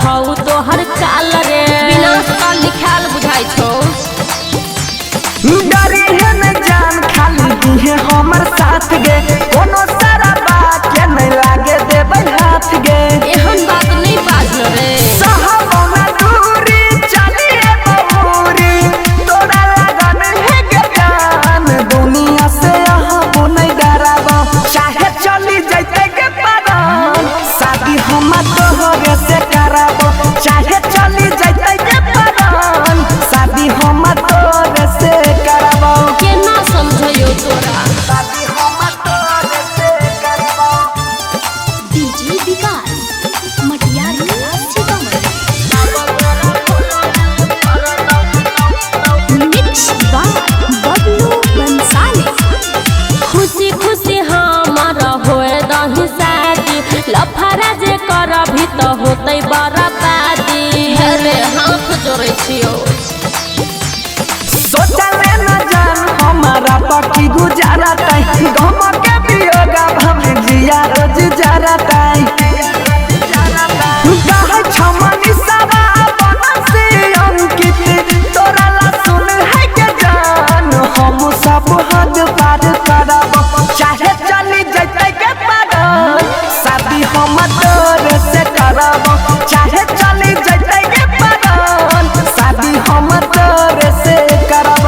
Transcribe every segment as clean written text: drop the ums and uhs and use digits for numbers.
हौ तोहर काल रे। विनाश काल लिखायल बुझाइ छौ। डरी है न जान खाली दिहे हमर साथ गे, कोनो सारा बात के नहीं लागे देबै हाथ गे। एहन बात नहीं बाजल रे। सहबौना दूरी चलिए बबूरी, तोरा लगन है गे जान, दुनिया से यहाँ नहीं डराब, चाहे चली जैते गे परान, शादी हम तोहरे से कराब, चाहे चली जैते गे परान, शादी हम तोहरे से कराब। केना समझैयौ तोरा। शादी हम तोहरे से कराब। डीजे विकास मटियार कला सीतामढ़ी। Mix by Bablu Bansali. खुशी खुशी हमार होए दही शादी, लफड़ा जे करभी त होतै बर्बादी। अरे हाथ जोड़ै छियौ। सोचले न जान हमारा पकी गुजारा तई, गम के वियोग हम जिया रोज जरा तई। गाहै छमनी सवा बनसी अंकित, तोरा ला सुन है के जान, हम सब हद पार करब, चाहे चली जैते के परान, शादी हम तोरे से करब, चाहे चली जैते के परान, शादी हम तोरे से करब।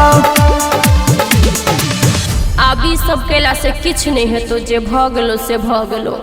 आब ई सब कैला से किछु नहि हेतौ, जे भऽ गेलौ से भऽ गेलौ।